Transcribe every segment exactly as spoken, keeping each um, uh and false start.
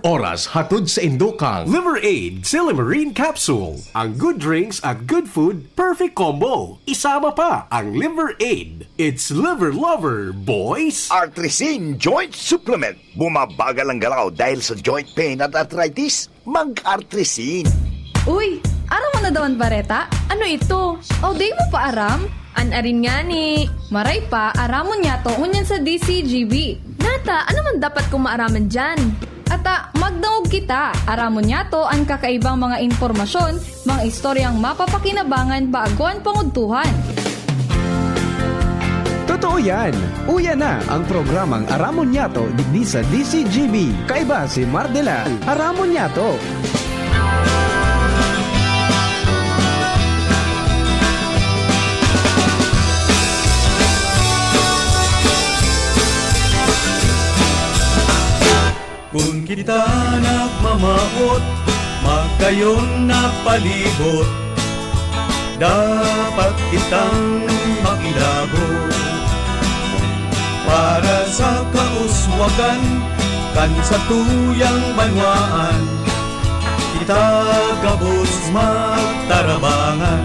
Oras hatod sa indokang Liver Aid Silimarin Capsule. Ang good drinks at good food, perfect combo. Isama pa ang Liver Aid. It's Liver Lover, boys! Artrisin Joint Supplement. Bumabagal ang galaw dahil sa joint pain at arthritis. Mag-Artrisin. Uy, aram mo na daw an bareta? Ano ito? O, di mo pa aram? An arin ngani. Maray pa, aramon niyato ngunyan sa D C G B. Nata, ano man dapat kong maaraman diyan? Ata, magdangog kita. Aramon niyato an kakaibang mga impormasyon, mga istoryang mapapakinabangan bago an pangudtuhan. Totoo yan! Uya na ang programang Aramon Niyato digdi sa D C G B. Kaiba si Mardela. Aramon Niyato! Kun kita nagmamawot, magkayon na palibot, dapat kitang makilabot. Para sa kauswagan kan satuyang banwaan, kita gabos magtarabangan.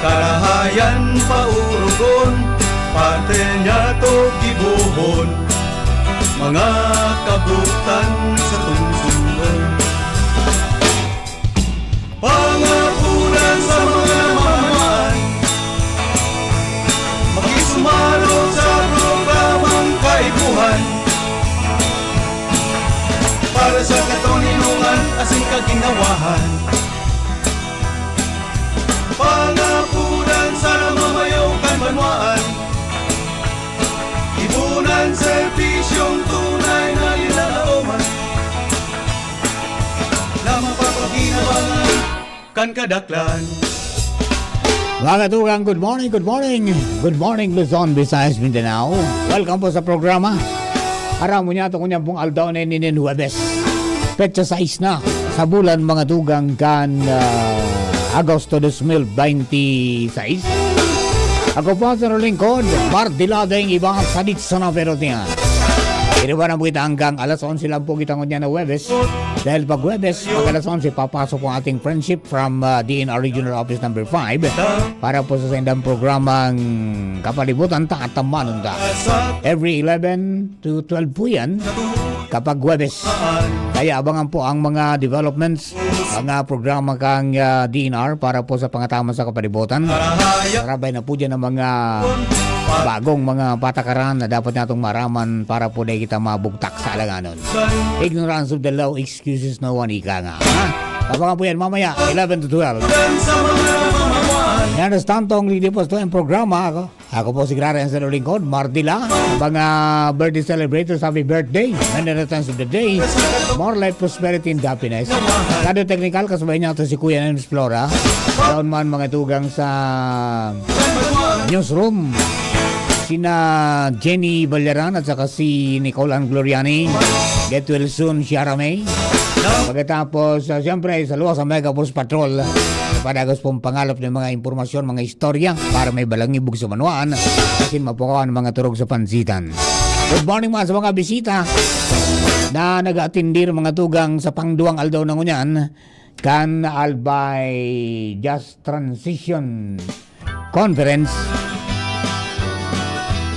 Karahayan paurugon, parte niyato gibohon, mga kabutan sa tungsungon. Pangapunan sa mga mamamaan, makisumarog sa programang Kaipuhan, para sa katoninongan asin kaginawahan. Pangapunan sa namamayo kan banwaan, ipunan serbisyong tunay na linalaoman, na mapapakinabangan kan kadaklan. Mga tugang, good morning, good morning. Good morning, Luzon, Visayas, Mindanao. Welcome po sa programa. Aram mo niya, ito kunyang pong aldaw na ininin Huwebes. Petsa sais na sa bulan, mga tugang, kan ah, Agosto dos mil binte y seis. Ako po sa lingkod, Mark Diladeng, iba sa Dits na Pero Tiyan. Iniwan na po kita hanggang alas onse lang po kita ngunyan na Huwebes. Dahil pag Huwebes, pag alas onse, papasok po ang ating friendship from ah, D N R Regional Office Number five para po sa sendang programang Kapalibutan Ta at Tamanon Ta. Every eleven to twelve po yan kapag Huwebes. Kaya abangan po ang mga developments, mga programa kang ah, D N R para po sa pangataman sa kapalibutan. Marabay na po dyan ang mga bagong mga patakaran na dapat natong maraman para po na kita mabugtak sa alanganon. Ignorance of the law, excuses no one, ika nga. Ha? Abangan po yan mamaya, eleven to twelve. Yan, hasta tanto, ang lidi po sa tuwing programa. Ako, ako po si Clarence na lingkod, Mardila. Mga birthday celebrators, happy birthday. Many returns of the day. More life, prosperity, and happiness. Kado technical, kasabay niya ito si Kuya Nens Flora. Down man mga tugang sa newsroom. Sina Jenny Ballaran at saka si Nicole Ann Gloriani. Get well soon, Shara May. Pagkatapos, ah, siyempre, sa luwas sa Mega Force Patrol, padagos pong pangalap ng mga impormasyon, mga istorya, para may balangibog sa manuan, asin mapukaw ang mga turog sa pansitan. Good morning, mga sa mga bisita na nag-atindir, mga tugang sa pangduwang aldaw na ngunyan, kan Albay Just Transition Conference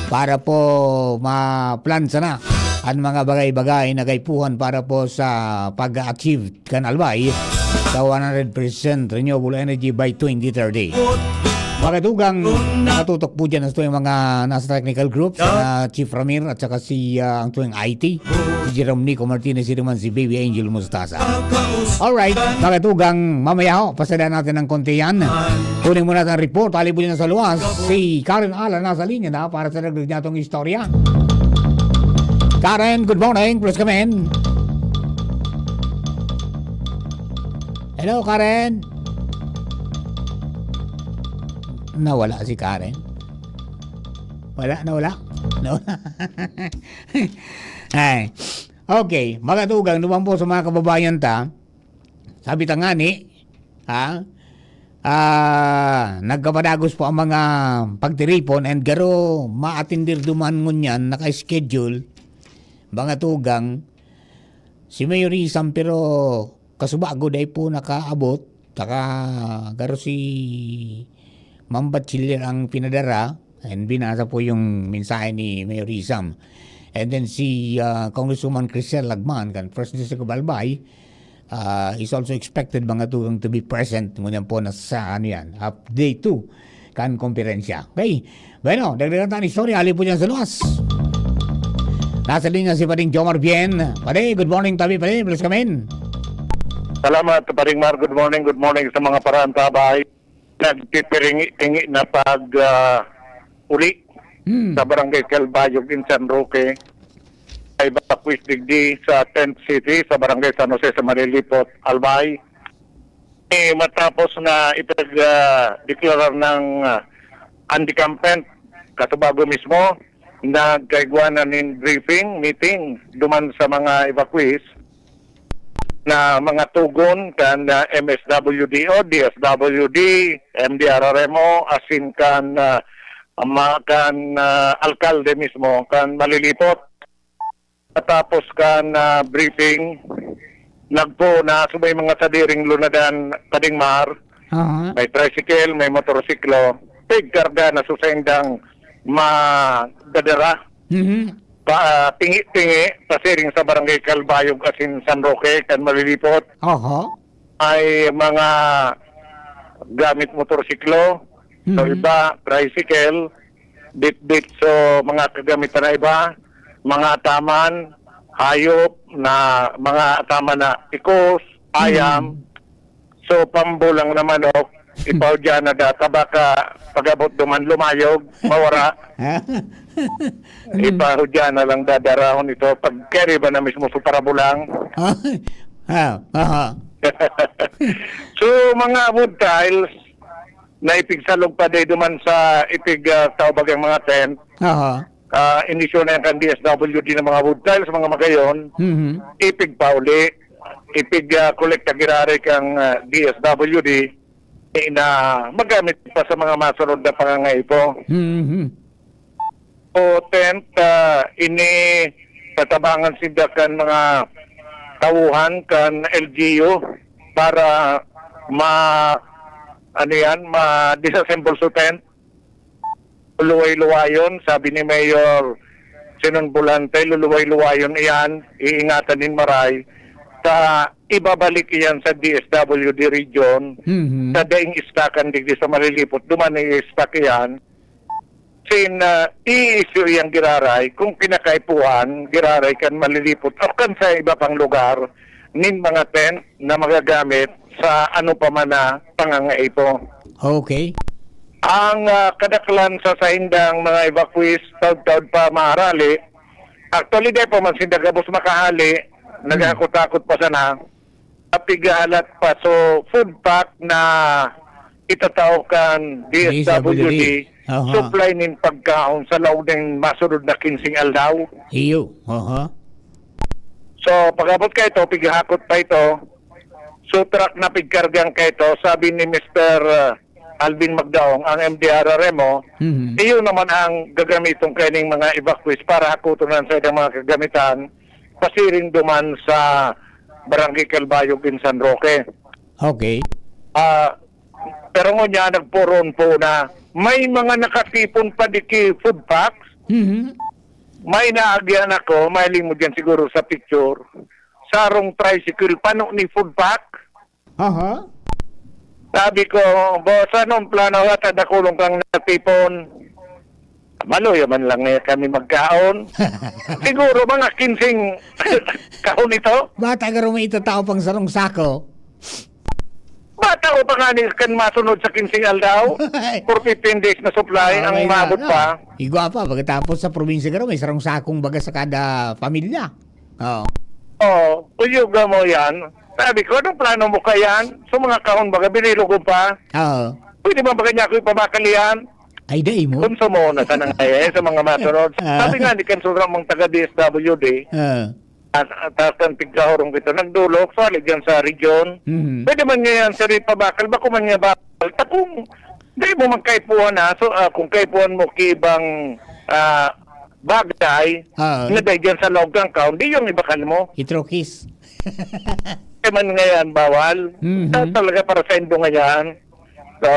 para po ma-plan sana ang mga bagay-bagay na kaipuhan para po sa pag-achieve kan Albay sa one hundred percent renewable energy by twenty thirty. Mga tugang, nakatutok po dyan ang mga nasa technical group, na Chief Ramir at saka si, ah, ang tuwing I T, si Jerome Nico Martinez, si Roman, si Baby Angel Mustasa. Alright, mga tugang, mamaya ho, pasada natin ng konti yan. Kunin muna natin ang report, hali po dyan sa luwas, si Karen Alan nasa linya na para sa dagdag niya itong istorya. Karen, good morning, please come in. Hello, Karen. Nawala si Karen. Wala, nawala. Nawala. Ay. Okay, mga tugang, duman po sa mga kababayan ta. Sabi ta ngani, ha? Ah, nagkapadagos po ang mga pagtiripon and garo maatindir duman ngunyan, naka-schedule, mga tugang, Si Mayor Isam, pero kasubago, dai po nakaabot. Saka garo si Ma'am Bachiller ang pinadara. And binasa po yung mensahe ni Mayor Isam. And then si, ah, Congresswoman Crisel Lagman, kan First District of Albay, ah, is also expected, mga tugang, to be present. Ngunyan po na sa, ano yan, update two kan komperensya. Okay. Bueno, dagdagan tayo ng istorya. Ali po dyan sa luwas. Nasa linya si Pading Jomar Bien. Padi, good morning, tabi, padi. Bless kami. Salamat, Paring Mar. Good morning, good morning sa mga paraantabay. Nagpipiringi-tingi na pag, ah, uli Hmm. sa Barangay Calbayog in San Roque. Ay, evacuees digdi sa Tent City, sa Barangay San Jose, sa Malilipot, Albay. Eh, matapos na ipag, ah, deklarar ng, ah, anti-campment, katubago mismo, nagkaigwa na nin briefing, meeting, duman sa mga evacuees na mga tugon kan, ah, M S W D o D S W D, M D R R M O, asin kan, ah, ama-, kan, ah, alkalde mismo, kan Malilipot. Matapos kan, ah, briefing, nagpo na so may mga sadiring lunadan, Pading Mar, Aha. may tricycle, may motorsiklo, pigkarga na so saindang madadara. Mhm. Pa, tingi-tingi, pasiring sa Barangay Calbayog asin San Roque, kan Malilipot. Aha. May mga gamit motorsiklo, so Mhm. iba, tricycle, bitbit, so mga kagamitan na iba, mga ataman, hayop na, mga ataman na ikos, ayam. Mhm. So, pambulang na manok, ipahudya na data, baka pag-abot duman lumayog, mawara. Ipahudya na lang dadarahon ito, pag carry ba na mismo sa parabulang. Ah, aha. So, mga wood tiles, na ipigsalog pa day duman sa ipig, ah, tao bagang mga tent. Aha. Ah, inisyu na yan kan D S W D ng mga wood tiles, mga magayon. Mhm. Ipigpauli, ipig, ah, kolekta giraray kang, ah, D S W D, eh, na magamit pa sa mga masunod na pangangaipo. Mhm. O tent, ah, ini tatabangan sinda kan mga tauhan kan L G U para ma-, ano yan, ma-disassemble sa tent. Luway-luwayon, sabi ni Mayor Sinon Volante, luluway-luwayon iyan, iingatan nin maray. Sa ibabalik iyan sa D S W D region, Mhm. sa daing istakan digdi sa Malilipot, duman i-stack iyan. Sin, ah, i-issue iyang giraray kung kinakaipuhan, giraray kan Malilipot o kan sa iba pang lugar nin mga tent na magagamit sa ano pa man na pangangaipo. Okay. Ang, ah, kadaklan sa saindang mga evacuees, taud-taud pa maarali. Actually, di pa man sinda gabos makahali. Hmm. Naghakot-hakot pa sana. Pighahalat pa. So, food pack na itatao kan D S W D, D S W D. Aha. Supply nin pagkaon sa laog nin masunod na kinseng aldaw. Iyo. Aha. So, pag-abot kaito, pighakot pa ito. So, truck na pigkargang kaito, sabi ni Mister, uh, Alvin Magdaong, ang M D R R M O, Mhm. iyo naman ang gagamiton kaining mga evacuees para hakoton ang saindang mga kagamitan, pasiring duman sa Barangay Calbayog in San Roque. Okay. Ah, pero ngunyan, nagporon po na may mga nakatipon pa di ki food packs. Mhm. May naagyan ako, mahiling mo dyan siguro sa picture, sarong tricycle, pano ni food pack. Aha. Sabi ko, "Boss, anong plano? Hata dakulong kang natipon." Maluya man lang niya kami magkaon. Siguro mga kinseng kahon ito. Bata garo may itatao pang sarong sako. Bata ko pa nga ni kan masunod sa kinseng aldaw. For fifteen days na supply Ah, ang may na, maabot no? pa. Igwa pa, pagkatapos sa probinsya garo, may sarong sakong baga sa kada pamilya. Oo. Oo, kuyuga mo yan. Sabi ko, "Anong plano mo kayan? Sa mga kahon baga, binilugo pa. Oo. Pwede ba baga niya ako ipabakal yan?" Ay, dai mo. Konsumo na sana ngayon sa mga masunod. Ah. Sabi nga ni Kansurang mga taga D S W D, Ah. at, at, at ang tigkahurong kita, nagdulok, sali dyan sa region. Mhm. Pwede man niya yan, sir, ipabakal. Bako man niya bakal. Ta kung di mo magkaipuhan, ha? So, ah, kung kaipuhan mo, kibang, ah, bagay Ah. na dahil dyan sa laog kang kaon, di yung ibakan mo. Itrokis. Kaya man ngayon, bawal. Mhm. Ta-, talaga para sa indo ngayon. So,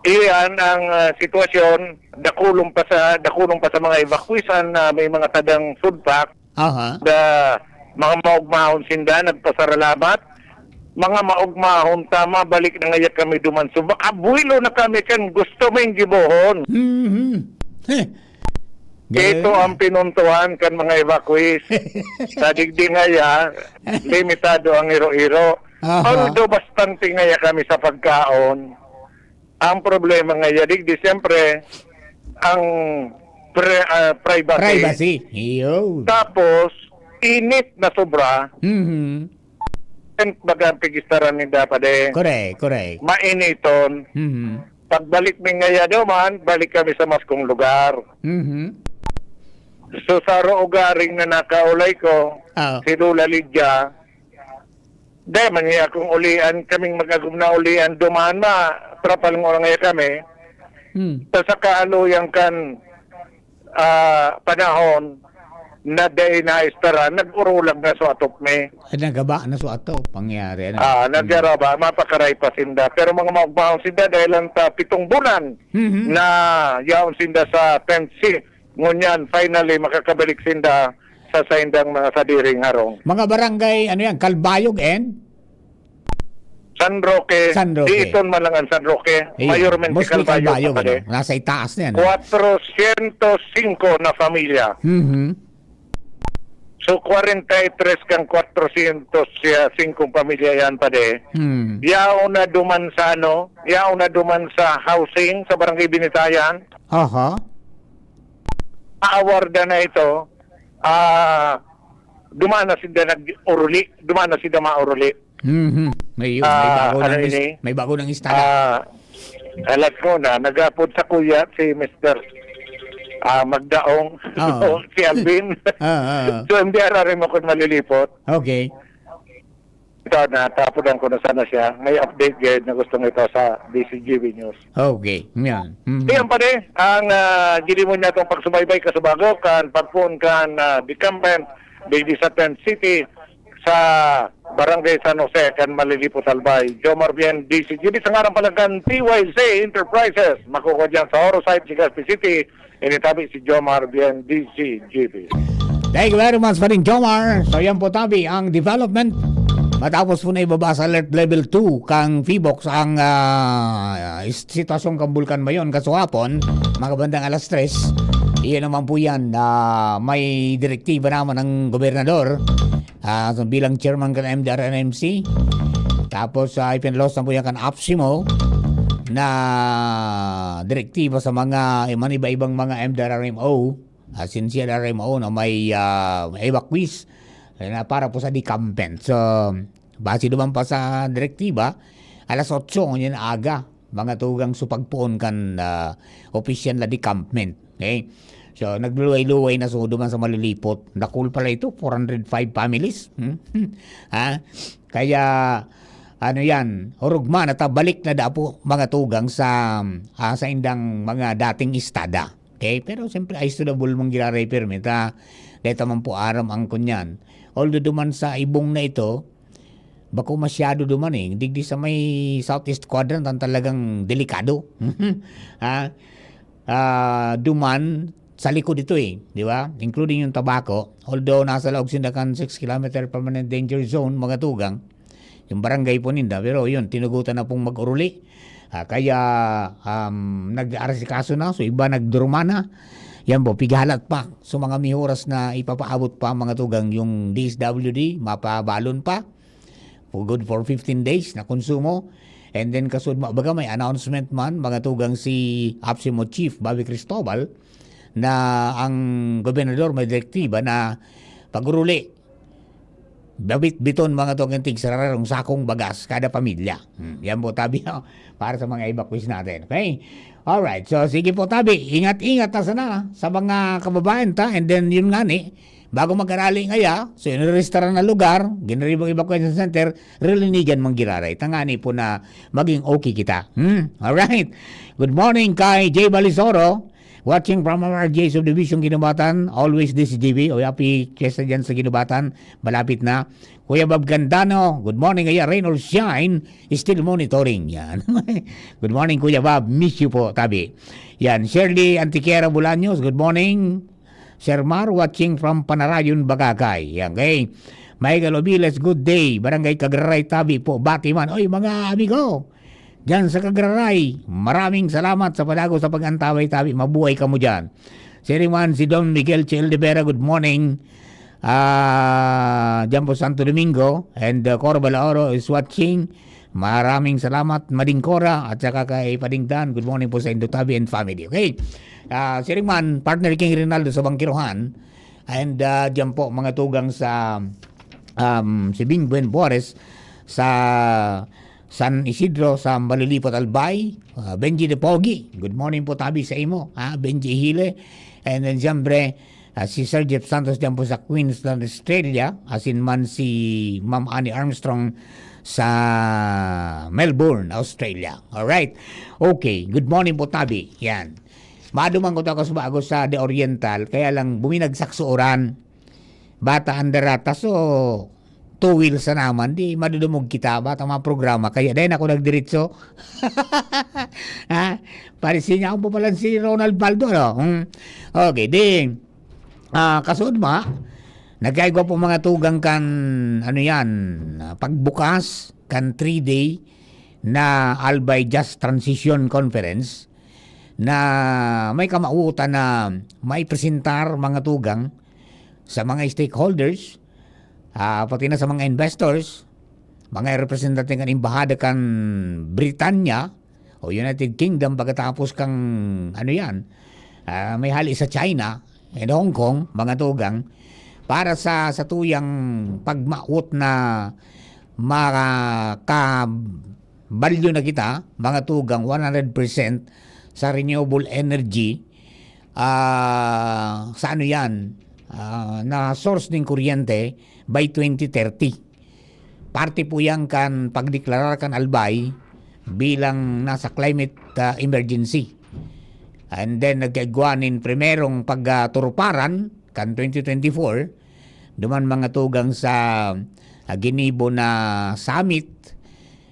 iyan ang, ah, sitwasyon. Dakulong pa sa, dakulong pa sa mga evacuees na may mga tadang food pack. Aha. Da, mga maugmahon sinda, nagpasaralamat. Mga maugmahon, tama, balik na ngaya kami duman. So, baka buwilo na kami kan gusto ming gibohon. Mhm. Heh. Ito Galing. ang pinuntuhan kan mga evacuees. Sa digdi ngaya, limitado ang iro-iro. Aha. Although bastante ngaya kami sa pagkaon, ang problema ngaya digdi, siyempre, ang pre-, ah, privacy. Privacy. Iyo. Tapos, init na sobra. Mhm. Baga ang pigistaran ninda, pade. Correct, correct. Mainiton. Mhm. Pagbalik mi ngaya duman, balik kami sa maskong lugar. Mhm. So, sa aro ugaring na nakaulay ko, Ah. si Lola Lydia, dai man niya akong ulian, kaming mag-agom na ulian duman, ma-, trapal ngaya kami. Hmm. Sa, sa kaaluyan kan, ah, panahon na dai naestaran, nag-urulag na sa atop mi. Ay, nagaba na sa ato, pangyari, ano? Ah, Hmm. nagaraba, mapakaray pa sinda. Pero mga maugmahon sinda, dahil lang sa pitong bulan Mhm. na yaon sinda sa tent city. Ngunyan, finally, makakabalik sinda sa saindang mga sadiring harong. Mga barangay, ano yan, Calbayog and? San Roque. San Roque. Diiton man lang ang San Roque. Ayun. Mayormente Mostly Calbayog, Calbayog, pare. Ano? Nasa itaas na yan, eh. Kwatrosyentos singko na pamilya. Mhm. So, kwarenta y tres kang kwatrosyentos singko pamilya yan, pare. Hmm. Yaon na duman sa, ano, yaon na duman sa housing sa Barangay Binitayan. Aha. Aawarda na ito. Ah, duman na sila nag-uruli. Duman na sila mauruli. Mhm. May, may Ah, bago ano ng is-, ini? may bago ng istada. Ah, alas ko na, nag-apod sa kuya si Mister, ah, Magdaong, Oo. si Alvin. Ah, ah, ah. So, hindi ararin mo kung malilipot. Okay. Ito, natapudan ko na sana siya. May update gayud na gusto nito sa D C G B News. Okay, yan. Mhm. Iyan pa din, ang, ah, ginibo niya itong pagsubaybay, kasubago, kan pagpoon kan, ah, decampment, digdi sa Tent City, sa Barangay San Jose, kan Malilipot, Albay. Jomar Bien, D C G B, sa ngaran pala kan T Y Z Enterprises, makukuha dyan sa Horosite, Legazpi City, ini tabi si Jomar Bien, D C G B. Thank you very much pa rin, Jomar. So, yan po, tabi, ang development. Matapos po na ibaba sa alert level two kang PHIVOLCS ang, ah, is-, sitwasyon kang Bulkan Mayon kasuhapon, mga bandang alas tres. Iyon naman po yan, ah, may direktiba naman ng gobernador, ah, so bilang chairman kan M D R R M C. Tapos, ah, ipinalos na po yan kan APSEMO na direktiba sa mga, eh, maniba-ibang mga M D R R M O, ah, sin C L R M O na may, ah, evacuees, eh, na para po sa decampment. So, base naman pa sa direktiba, alas otso ngunyan aga, mga tugang, so pagpoon kan, ah, opisyal na decampment. Okay? So, nagluluway-luway na so duman sa Malilipot. Dakul pala ito, four hundred five families. Hmm? Ha? Kaya, ano yan, hurugma na ta, balik na dapo, mga tugang, sa, ah, sa indang mga dating istada. Okay? Pero siyempre, ayos to the ball mong giraray permit, ha? Dahil ta man po aram ang kunyan. Although duman sa ibong na ito, bako masyado duman eh. Digdi sa may southeast quadrant, ang talagang delikado. Ha? Ah, duman, sa likod ito eh, di ba? Including yung Tabaco. Although nasa laog sinda kan six kilometer permanent danger zone, mga tugang, yung barangay po ninda, pero yun, tinugutan na pong mag-uruli. Ah, kaya, um, nag-aasikaso na, so iba nagduruma na. Yan po, pighalat pa. So, mga may oras na ipapaabot pa, mga tugang, yung D S W D, mapabalon pa. For good for fifteen days na konsumo. And then, kasud mo, baga may announcement man, mga tugang, si APSEMO Chief Bobby Cristobal, na ang gobernador may direktiba na pag-uruli, babit-biton, mga tugang, tig sararong sakong bagas kada pamilya. Hmm, yan po, tabi, no? Para sa mga evacuees natin. Okay? Alright. So, sige po, tabi. Ingat-ingat ta sana sa mga kababayan ta. And then, yun nga ni, bago mag-arali ngaya, so, inirestaran na lugar, ginaribang evacuation center, rilinigan man giraray. Tangani po na maging okay kita. Hmm? Alright. Good morning kay Jay Balisoro. Watching from our R J subdivision, Guinobatan. Always this G B. O, happy fiesta dyan sa Guinobatan. Malapit na. Kuya Bob Gandano, good morning. Kaya rain or shine, still monitoring. Yan. Good morning, Kuya Bob. Miss you po, tabi. Yan. Shirley Antiquera Bolaños, good morning. Sir Mar, watching from Panarayon, Bagakay. Yan, okay. Michael Obiles, good day. Barangay Cagraray, tabi po. Bati man. Oy, mga amigo. Diyan sa Cagraray, maraming salamat sa padagos sa pag-antabay, tabi. Mabuhay kamo diyan. Siring man si Don Miguel Chel de Vera, good morning. Ah, diyan po Santo Domingo. And, uh, Cora Balaoro is watching. Maraming salamat, Mading Cora, at saka kay Pading Dan. Good morning po sa indo, tabi and family. Okay. Ah, siring man, partner King Rinaldo sa Bangkirohan. And, ah, diyan po, mga tugang sa, um, si Bing Buen Boares sa San Isidro, sa Malilipot, Albay. Ah, Benji de Pogi, good morning po, tabi sa imo, ha, Benji Hile. And then, siyempre, ah, si Sir Jeff Santos diyan po sa Queensland, Australia. Asin man si Ma'am Annie Armstrong sa Melbourne, Australia. Alright. Okay. Good morning po, tabi. Yan. Maduman ko to ako sa bago sa The Oriental, kaya lang buminagsak sa uran. Bata ang darata, so, two wheels na naman, di madudumog kita, bata mga programa, kaya dahil ako nagdiritso. Ha? Parisi niya akong papalan si Ronald Baldo, no? Hmm. Okay, di, ah, kasuod ma, nagkaigwa po mga tugang kan, ano yan, ah, pagbukas kan three-day na Albay Just Transition Conference na may kamawotan na maipresentar mga tugang sa mga stakeholders, ah, pati na sa mga investors, mga representante kan embahada kan Britanya o United Kingdom, pagkatapos kang, ano yan, ah, may hali sa China and Hong Kong, mga tugang, para sa, sa tuyang pagmawot na makabalyo na kita, mga tugang, one hundred percent sa renewable energy, ah, sa ano yan, ah, na source ng kuryente by twenty thirty. Parte po yan kan pagdeklarar kan Albay bilang nasa climate, ah, emergency. And then, nagkaigwa nin primerong pagturuparan kan twenty twenty-four, duman mga tugang sa, ah, ginibo na summit,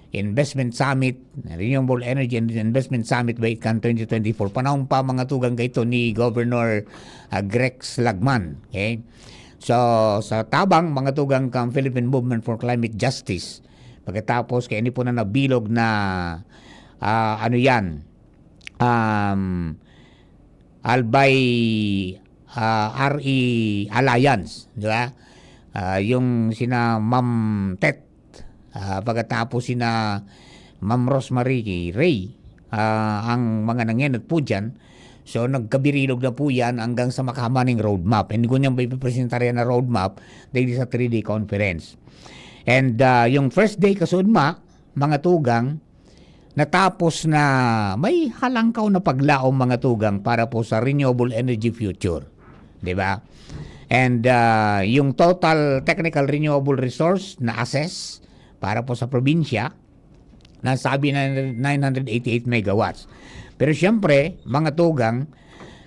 Investment Summit, Renewable Energy and Investment Summit ba kan twenty twenty-four. Panahon pa mga tugang kaito ni Governor, ah, Grex Lagman. Okay? So, sa tabang, mga tugang kang Philippine Movement for Climate Justice, pagkatapos kaya ini po na nabilog na, ah, ano yan, um, Albay, ah, R E Alliance, di ba? Ah, yung sina Ma'am Tet, ah, pagkatapos sina Ma'am Rosemary Ray, ah, ang mga nangenot po dyan. So, nagkabirilog na po yan hanggang sa makahaman ng roadmap. And kung yan ba ipipresentar yan na roadmap, dahil sa three-day conference. And, ah, yung first day, kasuod ma, mga tugang, natapos na may halangkaw na paglaom, mga tugang, para po sa renewable energy future. Di ba? And, ah, yung total technical renewable resource na assess para po sa probinsya, nasabi na nine hundred eighty-eight megawatts. Pero siyempre, mga tugang,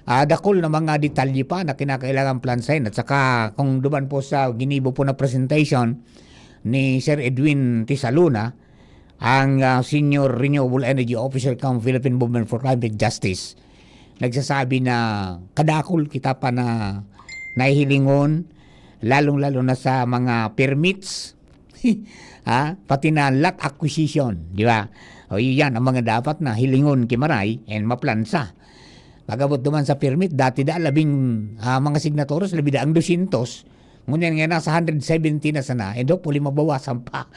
ah, dakul na mga detalye pa na kinakailangan plansahin. At saka, kung duman po sa ginibo po na presentation ni Sir Edwin Tisaluna, ang, ah, Senior Renewable Energy Officer ng Philippine Movement for Climate Justice, nagsasabi na kadakul kita pa na nahihilingon, lalong-lalo na sa mga permits, ha? Pati na lot acquisition, di ba? O, iyan ang mga dapat na hilingon ki Maray and maplansa. Pag-abot duman sa permit, dati da labing, ah, mga signatories, labi da ang dosyentos. Ngunyan nga nasa hundred seventy na sana, and hopefully mabawasan pa.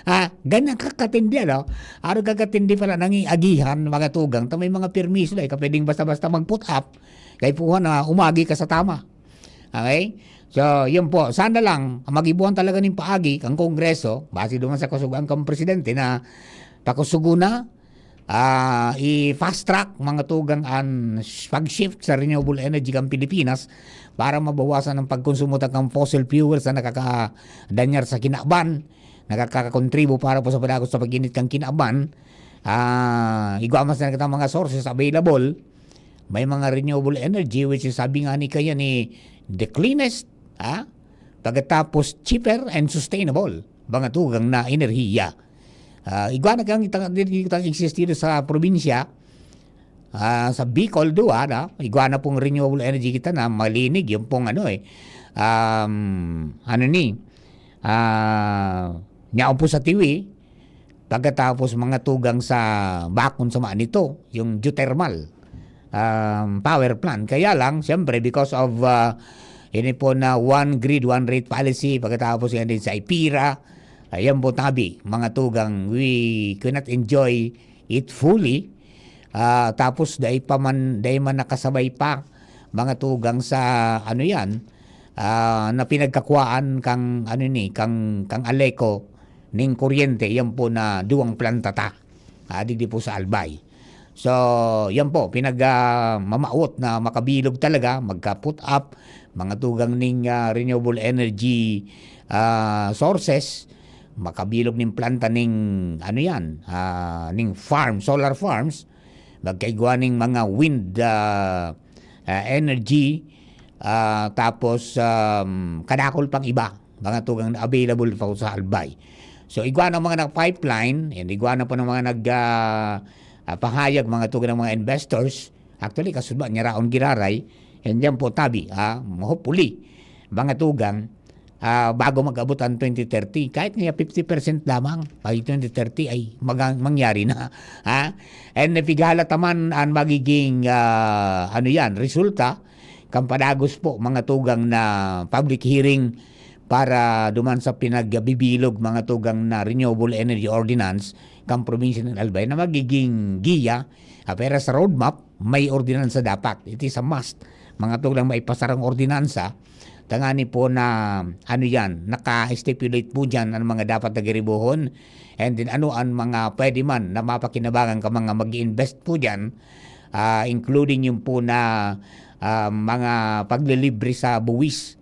Ha? Ganyan kakatindi, ano? Ano kakatindi pala nang agihan, mga tugang, ta may mga permiso na, ika pwedeng basta-basta mag-put up, kay puha na umagi ka sa tama. Okay? So, yun po. Sana lang, magibuhan talaga ning paagi ang Kongreso, base duman sa kasugaan kang presidente na pakusugo na, ah, i-fast track, mga tugang, an sh-, pag-shift sa renewable energy kan Pilipinas para mabawasan ang pagkonsumo ta kan fossil fuels na nakakadanyar sa kinaban, nakakakontribo para po sa padagos sa pag-init kan kinaban. Ah, igwa man sana kita mga sources available. May mga renewable energy, which is, sabi nga ni kaya ni, the cleanest, ha? Pagkatapos, cheaper and sustainable, mga tugang na enerhiya. Ah, igwa na kang itang, itang existido sa probinsya, ah, sa Bicol, duwa na, igwa na pong renewable energy kita na malinig, yung pong ano eh, um, ano ni, ah, nyaon po sa Tiwi, pagkatapos mga tugang sa bakon sa Manito, yung geothermal, um, power plant. Kaya lang, siyempre, because of, ah, ini po na one grid, one rate policy, pagkatapos yan din sa IPIRA, ayan po tabi, mga tugang, we cannot enjoy it fully. Ah, tapos dai pa man, dai man nakasabay pa, mga tugang sa, ano yan, ah, na pinagkakuhaan kang, ano ni, kang, kang Aleco, ning kuryente, yan po na duwang planta ta. Ah, digdi po sa Albay. So, yan po, pinag, ah, mamawot na makabilog talaga, magka-put up, mga tugang ning, ah, renewable energy, ah, sources, makabilog ning planta ning, ano yan, ah, ning farm, solar farms, magkaigwa ning mga wind, ah, ah, energy, ah, tapos, um, kadakol pang iba, mga tugang na available pa sa Albay. So, igwa ng mga nag-pipeline, and igwa na po ng mga nag, ah, ah, pahayag, mga tugang ng mga investors. Actually, kasunod niya raon giraray, and yan po tabi, ah, hopefully, mga tugang, ah, bago mag-abot ang twenty thirty, kahit nga fifty percent lamang, by twenty thirty ay magang-, mangyari na, ha? And if igala ta man ang magiging, ah, ano yan, resulta, kan padagos po, mga tugang na public hearing para duman sa pinagbibilog, mga tugang na renewable energy ordinance, kan probinsya ng Albay na magiging giya, ah, pero sa roadmap, may ordinansa dapat. It is a must. Mga tugang, maipasarang ordinansa, tangani po na, ano yan, naka-stipulate po dyan ang mga dapat na giribohon. And then, ano ang mga pwede man na mapakinabangan ka mga mag-invest po dyan, ah, including yung po na, ah, mga paglilibre sa buwis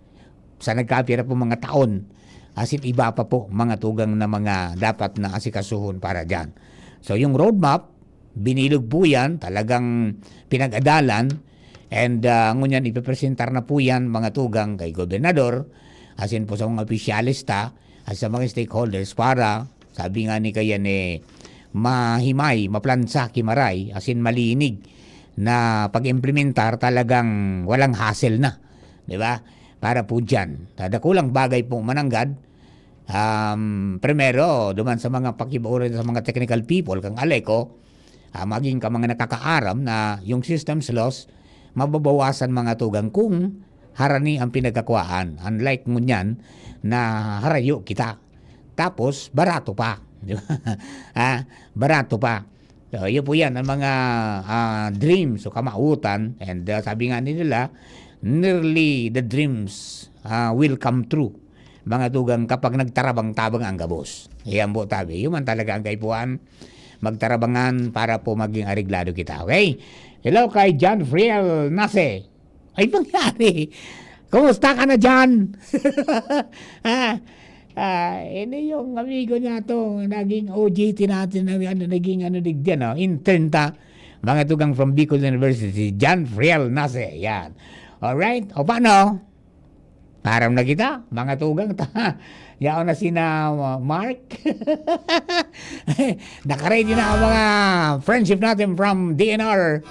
sa nagkapira po mga taon. Asin iba pa po, mga tugang na mga dapat na asikasuhon para dyan. So, yung roadmap, binilog po yan, talagang pinag-adalan, and, ah, ngunyan ipipresentar na po yan, mga tugang, kay gobernador, asin po sa mga opisyalista, at sa mga stakeholders para, sabi nga ni kayan eh, mahimay, maplansa, kimaray, asin malinig na pag-implementar, talagang walang hassle na, di ba? Para po dyan. Sa dakulang bagay po mananggad, um, primero, duman sa mga pakibaoran sa mga technical people, kang Aleco, ah, maging ka mga nakakaaram na yung systems loss, mababawasan mga tugang kung harani ang pinagkakuhaan. Unlike ngunyan na harayo kita. Tapos, barato pa. Di ba? Ah, barato pa. So, yun po yan, ang mga, ah, dreams o kamautan. And, ah, sabi nga nila, nearly the dreams, ah, will come true. Mga tugang, kapag nagtarabang-tabang ang gabos. Iyan po tabi. Yun man talaga ang kaipuhan. Magtarabangan para po maging areglado kita. Okay? Hello kay John Friel Nase. Ay, mangyari. Kumusta ka na dyan? Ah, ah, ini yung amigo niya to, naging O J T natin, na, ano, naging ano, digdi, ano, intern ta. Mga tugang from Bicol University, John Friel Nase. Yan. Alright. O paano? Param na kita, mga tugang ta. Yaon na sina, uh, Mark. Nakaready na ang mga friendship natin from D N R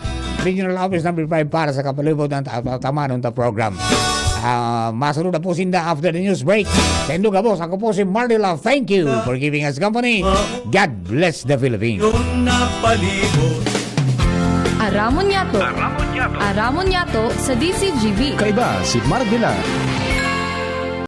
Regional Office Number five para sa kapalibot ng ta-, ta-, tamanon ta program. Ah, masunod na po sinda after the news break. Sa Indog Gabos, ako po si Mardy Love. Thank you for giving us company. God bless the Philippines. Yun na palibot. Aramon Yato. Aramon Yato. Aramon Yato sa D Z G B. Kaiba si Mardy Love.